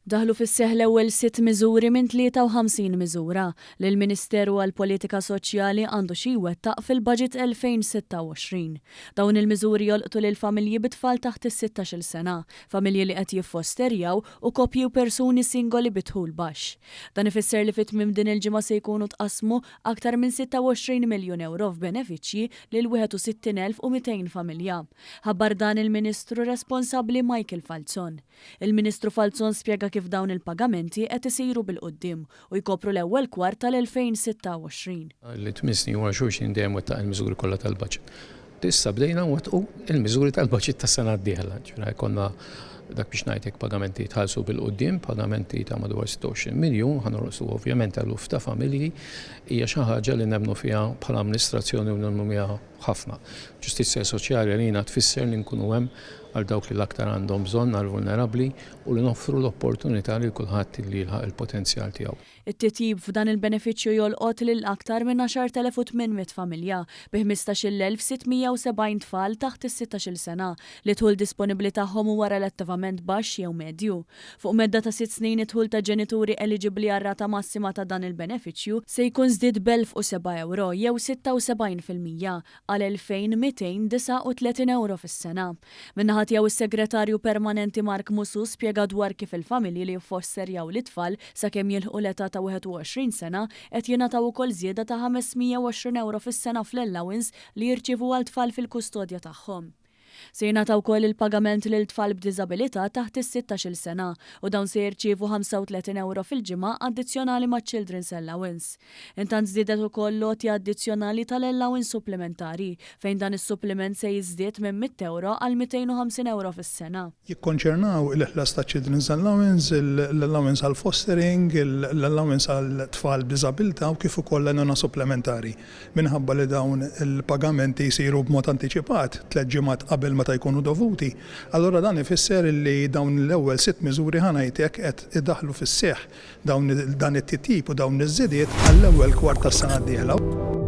Daħlu fis-seħħ l-ewwel sitt miżuri minn 53 miżura li l-Ministeru għall-Politika Soċjali għandu xi jwettaq fil-Budget 2026. Dawn il-miżuri jolqtu lil familji bi tfal taħt is-sittax-il sena, familji li qed jiffosterjaw u koppji u persuni singoli bi dħul baxx. Dan ifisser li fi tmiem din il-ġimgħa se jkunu tqassmu aktar minn 26 miljun ewro f'benefiċċji lil 61,200 familja. Ħabbar dan il-Ministru responsabbli Michael Falzon. Il-Ministru Falzon spjega kif dawn il-pagamenti qed isiru bil-quddiem u jkopru l-ewwel kwart tal-2026. Li tmien snin wara xulxin dejjem wettaq il-miżuri kollha tal-baġit. Issa bdejna nwettqu il-miżuri tal-baġit tas-sena d-dieħla. Ġifieri jkollna dak biex ngħidlek pagamenti jitħallsu bil-quddiem, pagamenti ta' madwar 26 miljun, ħa norqsu ovvjament eluf ta' familji, hija xi ħaġa li nemmnu fiha bħala amministrazzjoni u nemmnu miha ħafna. Ġustizzja soċjali għalina tfisser li nkunu hemm għal dawk li l-aktar għandhom bżonn, għall-vulnerabbli, u li noffru l-opportunità lil kulħadd li jilħaq il-potenzjal tiegħu. It-titjib f'dan il-benefiċċju jolqot lil aktar minn 10,800 familja, bi 15,670 tfal taħt is-sittax-il sena li d-dħul disponibbli tagħhom huwa relattivament baxx jew medju. Fuq medda ta' sitt snin id-dħul ta' ġenituri eliġibbli għar-rata massima ta' dan il-benefiċċju se jkun żdied b'1,007 ewro jew 76% għal 2,239 ewro fis-sena. Min-naħa tiegħu s-Segretarju Permanenti Mark Musù spjega dwar kif il-familji li jiffosterjaw lit-tfal sakemm jilħqu l-età ta' 21 sena qed jingħataw ukoll żieda ta' 520 ewro fis-sena fl-allowance li jirċievu għal tfal fil-kustodja tagħhom. Se jingħata wkoll il-pagament lil tfal b'diżabilità taħt is-sittax-il sena u dawn se jirċievu 35 ewro fil-ġimgħa addizzjonali maċ-Children's Allowance. Intant żdiedet ukoll l-għotja addizzjonali tal-allowance supplimentari, fejn dan is-suppliment se jiżdied minn 100 ewro għal 250 ewro fis-sena. Jikkonċernaw il-ħlas taċ-Children's Allowance, l-allowance għall-fostering, l-allowance għal tfal b'diżabilità u kif ukoll l-għajnuna supplementari. Minħabba li dawn il-pagamenti jsiru b'mod antiċipat, tlett ġimgħat qabel meta jkunu dovuti, allura dan ifisser li dawn l-ewwel sitt miżuri ħa ngħid hekk qed idaħħlu fis-seħħ dawn dan it-titjib u dawn iż-żidiet għall-ewwel kwart tas-sena d-dieħla.